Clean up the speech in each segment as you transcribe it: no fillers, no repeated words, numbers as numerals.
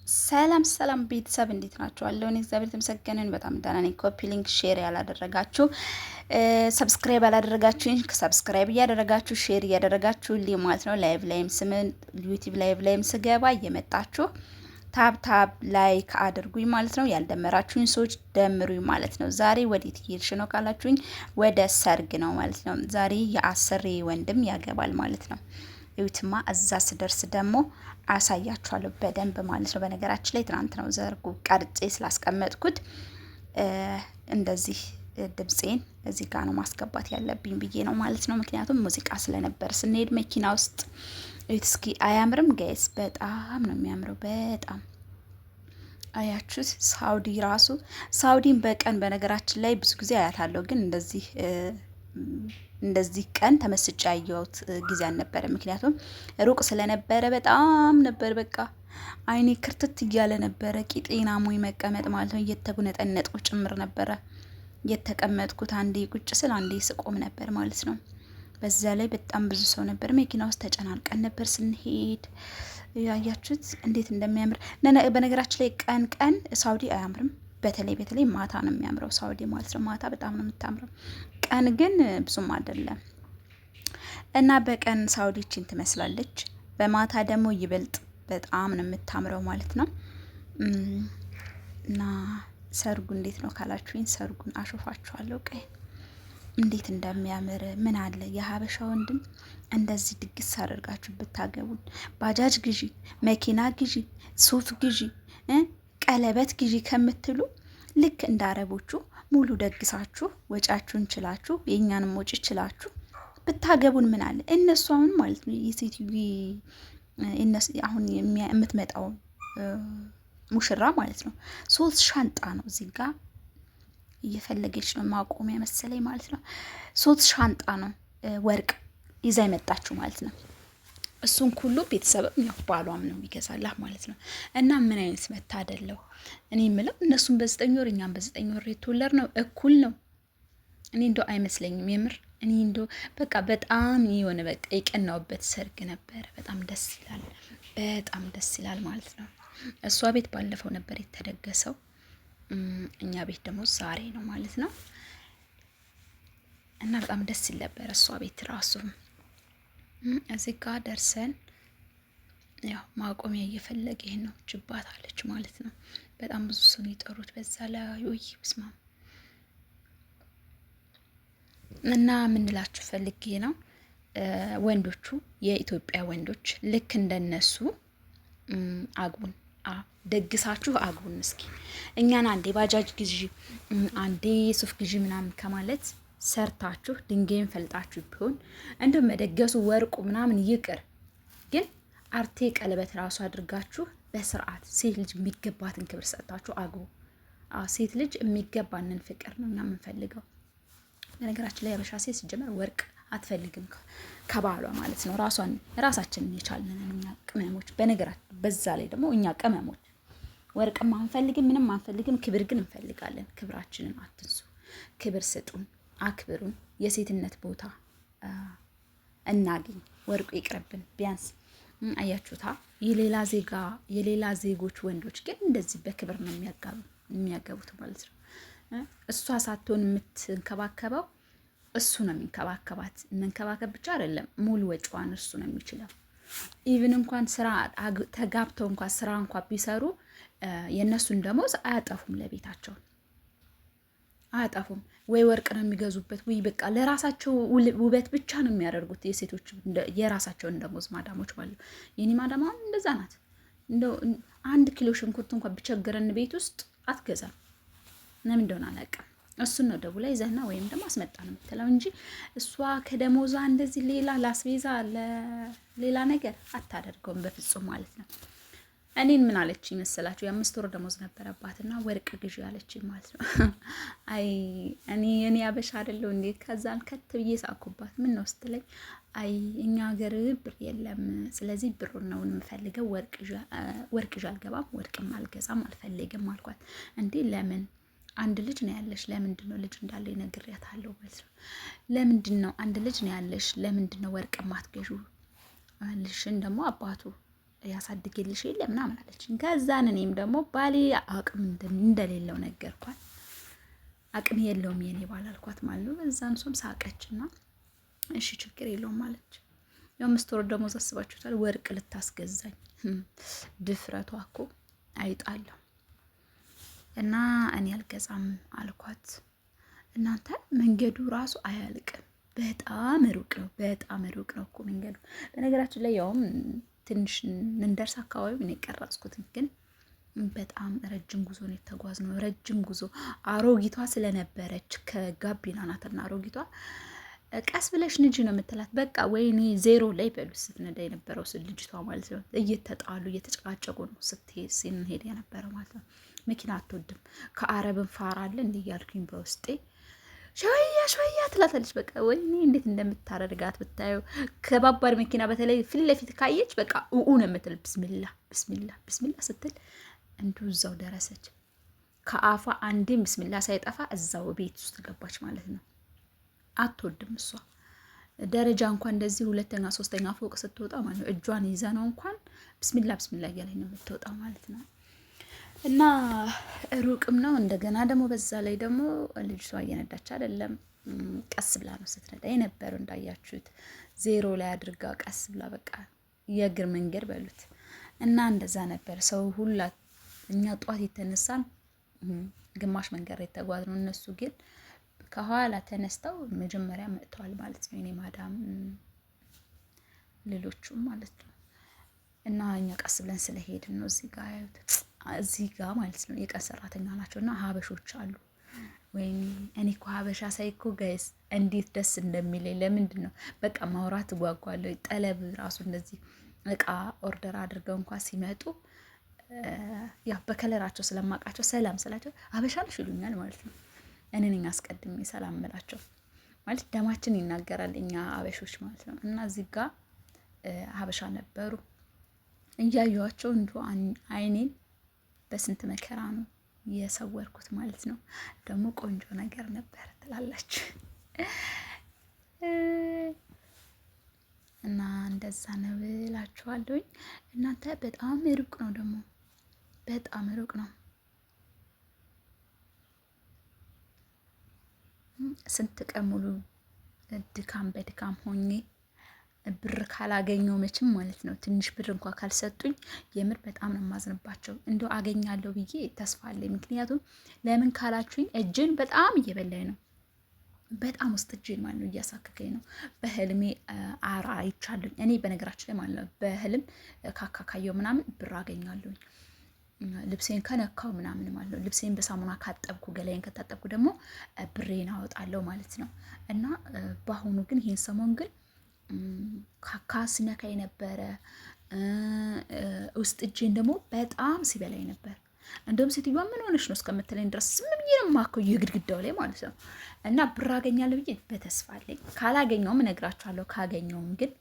ሰላም ሰላም ቤተሰብ እንዴት ናችሁ? አለሁ እኔ እግዚአብሔር የተመሰገነን በጣም ደህና ነኝ። Copy link share ያላደረጋችሁ፣ subscribe ያላደረጋችሁ subscribe እያደረጋችሁ share እያደረጋችሁ ልኝ ማለት ነው። Live ላይም ስምን YouTube live ላይም ስገባ እየመጣችሁ tap tap like አድርጉኝ ማለት ነው። ያልደመራችሁኝ ሰዎች ደምሩኝ ማለት ነው። ዛሬ ወዴት እየሄድሽ ነው ካላችሁኝ ወደ ሰርግ ነው ማለት ነው። ዛሬ የአሰሬ ወንድም ያገባል ማለት ነው። እዩትማ እዛ ስደርስ ደግሞ አሳያችኋለሁ በደንብ ማለት ነው። በነገራችን ላይ ትናንት ነው ዘርጉ ቀርጬ ስላስቀመጥኩት እንደዚህ ድምፄን እዚህ ጋር ነው ማስገባት ያለብኝ ብዬ ነው ማለት ነው። ምክንያቱም ሙዚቃ ስለነበር ስንሄድ መኪና ውስጥ። እዩት እስኪ አያምርም guys? በጣም ነው የሚያምረው። በጣም አያችሁት? ሳውዲ ራሱ ሳውዲን በቀን በነገራችን ላይ ብዙ ጊዜ አያታለሁ፣ ግን እንደዚህ ቀን ተመስጬ ያየሁት ጊዜ አልነበረ። ምክንያቱም ሩቅ ስለነበረ በጣም ነበር በቃ አይኔ ክርትት እያለ ነበረ። ቂጤና ሞኝ መቀመጥ ማለት ነው። እየተጉነጠነጥኩ ጭምር ነበረ የተቀመጥኩት። አንዴ ቁጭ ስል አንዴ ስቆም ነበር ማለት ነው። በዛ ላይ በጣም ብዙ ሰው ነበር መኪና ውስጥ፣ ተጨናንቀን ነበር ስንሄድ። ያያችሁት እንዴት እንደሚያምር። በነገራችን ላይ ቀን ቀን ሳውዲ አያምርም። በተለይ በተለይ ማታ ነው የሚያምረው ሳውዲ ማለት ነው። ማታ በጣም ነው የምታምረው። ቀን ግን ብዙም አይደለም። እና በቀን ሳውዲችን ትመስላለች፣ በማታ ደግሞ ይበልጥ በጣም ነው የምታምረው ማለት ነው። እና ሰርጉ እንዴት ነው ካላችሁኝ፣ ሰርጉን አሾፋችኋለሁ። ቀይ እንዴት እንደሚያምር። ምን አለ የሀበሻ ወንድም እንደዚህ ድግስ አደርጋችሁ ብታገቡን። ባጃጅ ግዢ፣ መኪና ግዢ፣ ሱፍ ግዢ፣ ቀለበት ግዢ ከምትሉ ልክ እንደ አረቦቹ ሙሉ ደግሳችሁ ወጫችሁን ችላችሁ የእኛንም ወጪ ችላችሁ ብታገቡን ምን አለ? እነሱ አሁን ማለት ነው የሴትዮ አሁን የምትመጣው ሙሽራ ማለት ነው 3 ሻንጣ ነው እዚህ ጋር እየፈለገች ነው ማቆሚያ መሰለኝ ማለት ነው። 3 ሻንጣ ነው ወርቅ ይዛ የመጣችሁ ማለት ነው። እሱን ሁሉ ቤተሰብም ያው ባሏም ነው የሚገዛላት ማለት ነው። እና ምን አይነት መታደለው እኔ የምለው፣ እነሱም በ9 ወር እኛም በ9 ወር የተወለድ ነው እኩል ነው። እኔ እንደው አይመስለኝም የምር። እኔ እንደው በቃ በጣም የሆነ በቃ የቀናውበት ሰርግ ነበረ። በጣም ደስ ይላል፣ በጣም ደስ ይላል ማለት ነው። እሷ ቤት ባለፈው ነበር የተደገሰው፣ እኛ ቤት ደግሞ ዛሬ ነው ማለት ነው። እና በጣም ደስ ይል ነበር እሷ ቤት ራሱ። እዚህ ጋር ደርሰን ያው ማቆሚያ እየፈለገ ይሄን ነው ጅባት አለች ማለት ነው። በጣም ብዙ ሰው ነው የጠሩት በዛ ላይ፣ ውይ ብስማ። እና ምንላችሁ ፈልጌ ነው፣ ወንዶቹ የኢትዮጵያ ወንዶች ልክ እንደነሱ አግቡን፣ ደግሳችሁ አግቡን። እስኪ እኛን አንዴ ባጃጅ ግዢ፣ አንዴ ሱፍ ግዢ ምናምን ከማለት ሰርታችሁ ድንጋይን ፈልጣችሁ ቢሆን እንደው መደገሱ ወርቁ ምናምን ይቅር፣ ግን አርቴ ቀለበት ራሱ አድርጋችሁ በስርዓት ሴት ልጅ የሚገባትን ክብር ሰጥታችሁ አግቡ። ሴት ልጅ የሚገባንን ፍቅር ነው እኛ የምንፈልገው። በነገራችን ላይ ያበሻ ሴት ሲጀመር ወርቅ አትፈልግም ከባሏ ማለት ነው። ራሷን ራሳችንን የቻልንን እኛ ቅመሞች። በነገራችን በዛ ላይ ደግሞ እኛ ቅመሞች ወርቅም አንፈልግም፣ ምንም አንፈልግም። ክብር ግን እንፈልጋለን። ክብራችንን አትንሱ። ክብር ስጡን፣ አክብሩን። የሴትነት ቦታ እናግኝ። ወርቁ ይቅርብን ቢያንስ። አያችሁታ፣ የሌላ ዜጋ የሌላ ዜጎች ወንዶች ግን እንደዚህ በክብር ነው የሚያገቡት ማለት ነው። እሷ ሳትሆን የምትንከባከበው እሱ ነው የሚንከባከባት። መንከባከብ ብቻ አይደለም፣ ሙሉ ወጪዋን እሱ ነው የሚችለው። Even እንኳን ስራ ተጋብተው እንኳን ስራ እንኳን ቢሰሩ የእነሱን ደሞዝ አያጠፉም፣ ለቤታቸው አያጠፉም። ወይ ወርቅ ነው የሚገዙበት፣ ወይ በቃ ለራሳቸው ውበት ብቻ ነው የሚያደርጉት። የሴቶች የራሳቸውን ደሞዝ ማዳሞች ማለት ነው። የኔ ማዳም አሁን እንደዛ ናት። እንደው 1 ኪሎ ሽንኩርት እንኳን ቢቸግረን ቤት ውስጥ አትገዛም። ለምን እንደሆነ አላውቅም። እሱን ነው ደውላ ይዘህና ወይም ደግሞ አስመጣ ነው የምትለው እንጂ እሷ ከደሞዟ እንደዚህ ሌላ ላስቤዛ ሌላ ነገር አታደርገውም በፍጹም ማለት ነው። እኔን ምን አለች ይመስላችሁ? የ5 ወር ደሞዝ ነበረባትና ወርቅ ግዢ አለችኝ ማለት ነው። አይ እኔ እኔ አበሻ አይደለሁ እንዴ? ከዛን ከት ብዬ ሳኩባት። ምን ነው ስትለኝ፣ አይ እኛ ሀገር ብር የለም፣ ስለዚህ ብሩን ነው የምፈልገው፣ ወርቅ ይዤ አልገባም፣ ወርቅም አልገዛም፣ አልፈልግም አልኳት። እንዴ ለምን? አንድ ልጅ ነው ያለሽ፣ ለምንድን ነው? ልጅ እንዳለ ነግሬያታለሁ ማለት ነው። ለምንድን ነው፣ አንድ ልጅ ነው ያለሽ፣ ለምንድን ነው ወርቅ ማትገዢው? ልጅሽን ደግሞ አባቱ ያሳድግልሽ የለ ምናምን አለችኝ። ከዛን እኔም ደግሞ ባሌ አቅም እንደሌለው ነገርኳት። አቅም የለውም የኔ ባል አልኳት ማለት ነው። በዛን እሷም ሳቀችና እሺ ችግር የለውም አለች። የ5 ወር ደሞዝ አስባችሁታል? ወርቅ ልታስገዛኝ ድፍረቷ እኮ አይጣለሁ። እና እኔ አልገዛም አልኳት። እናንተ መንገዱ ራሱ አያልቅም። በጣም ሩቅ ነው። በጣም ሩቅ ነው እኮ መንገዱ። በነገራችን ላይ ያውም ትንሽ እንደርስ አካባቢ ነው የቀረጽኩት፣ ግን በጣም ረጅም ጉዞ ነው የተጓዝነው። ረጅም ጉዞ አሮጊቷ ስለነበረች ከጋቢና ናትና አሮጊቷ ቀስ ብለሽ ንጂ ነው የምትላት። በቃ ወይኔ ዜሮ ላይ በሉ ስትነዳ የነበረው ልጅቷ ማለት ነው። እየተጣሉ እየተጨቃጨቁ ነው ስንሄድ የነበረው ማለት ነው። መኪና አትወድም። ከአረብን ፋራ አለ እንዲህ እያልኩኝ በውስጤ شوية شوية ትላታለች። በቃ ወይኔ እንዴት እንደምታረድጋት ብታዩ። ከባባድ መኪና በተለይ ፊት ለፊት ካየች በቃ እኡ ነው የምትል። ብስሚላ ብስሚላ ብስሚላ ስትል እንዲሁ እዛው ደረሰች። ከአፏ አንዴም ብስሚላ ሳይጠፋ እዛው ቤት ውስጥ ገባች ማለት ነው። አትወድም እሷ ደረጃ እንኳን እንደዚህ ሁለተኛ ሶስተኛ ፎቅ ስትወጣ ማለት ነው እጇን ይዛ ነው እንኳን ብስሚላ ብስሚላ እያለች ነው የምትወጣ ማለት ነው። እና ሩቅም ነው። እንደገና ደግሞ በዛ ላይ ደግሞ ልጅቷ እየነዳች አይደለም፣ ቀስ ብላ ነው ስትነዳ የነበረው። እንዳያችሁት ዜሮ ላይ አድርጋ ቀስ ብላ በቃ የእግር መንገድ በሉት እና እንደዛ ነበር ሰው ሁላ። እኛ ጧት የተነሳን ግማሽ መንገድ የተጓዝነው፣ እነሱ ግን ከኋላ ተነስተው መጀመሪያ መጥተዋል ማለት ነው። የኔ ማዳም ሌሎቹም ማለት ነው። እና እኛ ቀስ ብለን ስለሄድን ነው እዚህ ጋር ያዩት እዚህ ጋር ማለት ነው። የቀን ሰራተኛ ናቸው እና ሀበሾች አሉ። ወይኔ እኔ እኮ ሀበሻ ሳይ እኮ guys እንዴት ደስ እንደሚለኝ ለምንድን ነው በቃ ማውራት እጓጓለሁ። ጠለብ ራሱ እንደዚህ እቃ order አድርገው እንኳን ሲመጡ ያው በ color ኣቸው ስለማውቃቸው ሰላም ስላቸው ሀበሻ ነሽ ይሉኛል ማለት ነው። እኔ ነኝ አስቀድሜ ሰላም ምላቸው ማለት ደማችን ይናገራል እኛ ሀበሾች ማለት ነው። እና እዚህ ጋር ሀበሻ ነበሩ እያየኋቸው እንዲሁ አይኔን በስንት መከራ ነው የሰወርኩት ማለት ነው። ደግሞ ቆንጆ ነገር ነበር ትላላችሁ እና እንደዛ ነው እላችኋለሁኝ። እናንተ በጣም ሩቅ ነው ደግሞ በጣም ሩቅ ነው። ስንት ቀን ሙሉ ድካም በድካም ሆኜ ብር ካላገኘው መቼም ማለት ነው ትንሽ ብር እንኳ ካልሰጡኝ የምር በጣም ነው የማዝንባቸው። እንደው አገኛለሁ ብዬ ተስፋ አለኝ። ምክንያቱም ለምን ካላችሁኝ እጅን በጣም እየበላኝ ነው። በጣም ውስጥ እጄን ማለት ነው እያሳከከኝ ነው። በህልሜ አራ አይቻለሁኝ። እኔ በነገራችን ላይ ማለት ነው በህልም ካካካየው ምናምን ብር አገኛለሁኝ። ልብሴን ከነካው ምናምን ማለት ነው። ልብሴን በሳሙና ካጠብኩ ገላዬን ከታጠብኩ ደግሞ ብሬን አወጣለሁ ማለት ነው። እና በአሁኑ ግን ይሄን ሰሞን ግን ካካ ስነካ የነበረ ውስጥ እጄን ደግሞ በጣም ሲበላኝ ነበር። እንደውም ሴትዮዋ ምን ሆነሽ ነው እስከምትለኝ ድረስ ዝም ብዬ ነው የማከው የግድግዳው ላይ ማለት ነው። እና ብር አገኛለሁ ብዬ በተስፋ አለኝ። ካላገኘውም እነግራችኋለሁ። ካገኘውም ግን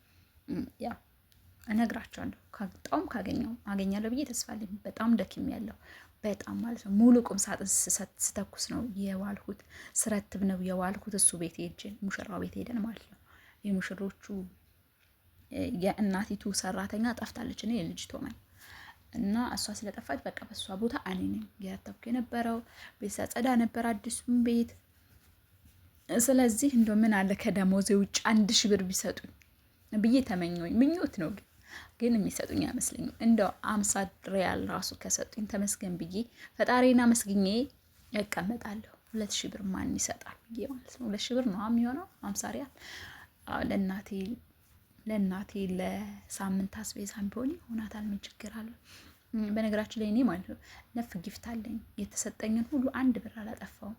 ያው እነግራችኋለሁ። ካጣውም ካገኘውም አገኛለሁ ብዬ ተስፋ አለኝ። በጣም ደክሜያለሁ። በጣም ማለት ነው። ሙሉ ቁም ሳጥን ስተኩስ ነው የዋልኩት፣ ስረትብ ነው የዋልኩት። እሱ ቤት ሄጄ ሙሽራው ቤት ሄደን ማለት ነው። የሙሽሮቹ የእናቲቱ ሰራተኛ ጠፍታለች። እኔ የልጅቷ ማለት እና እሷ ስለጠፋች በቃ በእሷ ቦታ እኔ ነኝ እየረተብኩ የነበረው። ቤት ሳጸዳ ነበር አዲሱን ቤት። ስለዚህ እንደው ምን አለ ከደሞዜ ውጭ 1000 ብር ቢሰጡኝ ብዬ ተመኘሁኝ። ምኞት ነው ግን የሚሰጡኝ አይመስለኝም። እንደው 50 ሪያል ራሱ ከሰጡኝ ተመስገን ብዬ ፈጣሪን አመስግኜ እቀመጣለሁ። 2000 ብር ማን ይሰጣል ብዬ ማለት ነው። 2000 ብር ነው የሚሆነው 50 ሪያል። ለእናቴ ለእናቴ ለሳምንት አስቤዛም ቢሆን ይሆናታል። ምን ችግር አለው? በነገራችን ላይ እኔ ማለት ነው ነፍ gift አለኝ። የተሰጠኝን ሁሉ አንድ ብር አላጠፋውም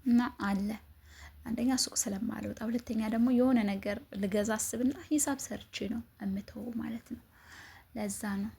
እና አለ አንደኛ ሱቅ ስለማልወጣ፣ ሁለተኛ ደግሞ የሆነ ነገር ልገዛ አስብና ሂሳብ ሰርቼ ነው እምተው ማለት ነው። ለዛ ነው።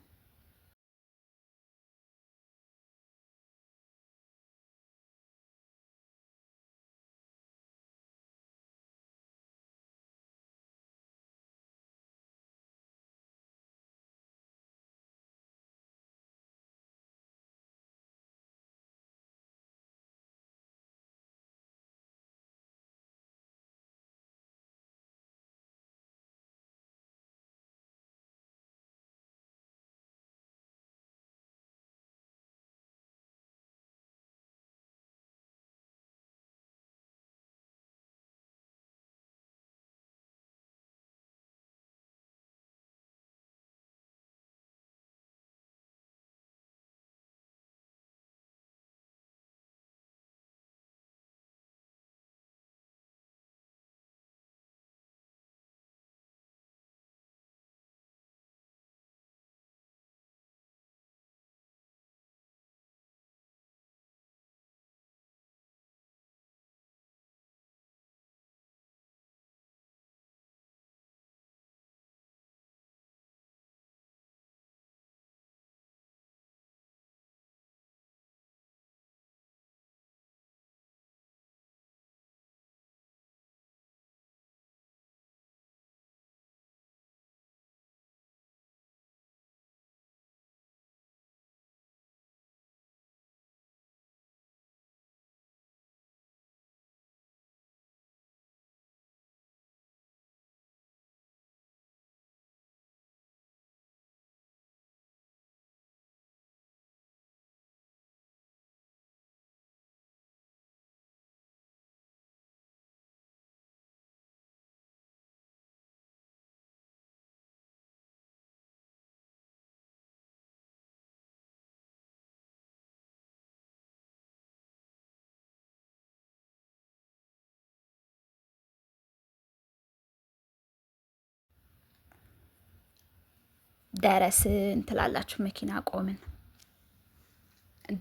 ደረስን ትላላችሁ። መኪና ቆምን፣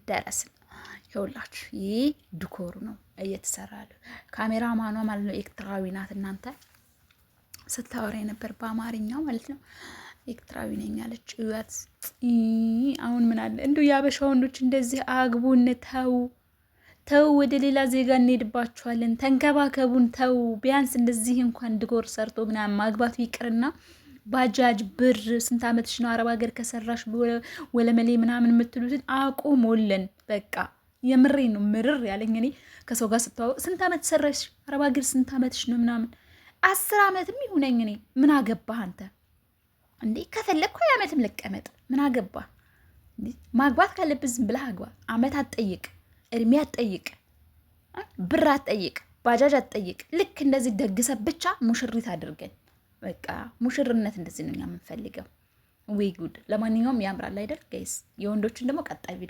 ደረስን። ይኸውላችሁ ይህ decor ኡ ነው እየተሰራ ያለው። ካሜራ ማኗ ማለት ነው ኤርትራዊ ናት። እናንተ ስታወራ የነበር በአማርኛው ማለት ነው። ኤርትራዊ ነኝ አለች። እያት አሁን ምን አለ እንዲሁ የአበሻ ወንዶች እንደዚህ አግቡን፣ ተው ተው፣ ወደ ሌላ ዜጋ እንሄድባችኋለን፣ ተንከባከቡን፣ ተው። ቢያንስ እንደዚህ እንኳን decor ሰርቶ ምናምን ማግባቱ ይቅርና ባጃጅ ብር ስንት ዓመትሽ ነው አረብ ሀገር ከሰራሽ ወለመሌ ምናምን የምትሉትን አቁሙልን። በቃ የምሬ ነው ምርር ያለኝ እኔ ከሰው ጋር ስተዋወቅ ስንት ዓመት ሰራሽ አረብ ሀገር ስንት ዓመትሽ ነው ምናምን 10 ዓመትም ይሁነኝ እኔ ምን አገባህ አንተ እንዴ? ከፈለግኩ 20 ዓመትም ልቀመጥ ምን አገባህ? ማግባት ካለብህ ዝም ብለህ አግባ። ዓመት አትጠይቅ፣ እድሜ አትጠይቅ፣ ብር አትጠይቅ፣ ባጃጅ አትጠይቅ። ልክ እንደዚህ ደግሰ ብቻ ሙሽሪት አድርገን በቃ ሙሽርነት እንደዚህ ነው እኛ የምንፈልገው። ወይ ጉድ! ለማንኛውም ያምራል አይደል guys? የወንዶችን ደግሞ ቀጣይ ቪዲዮ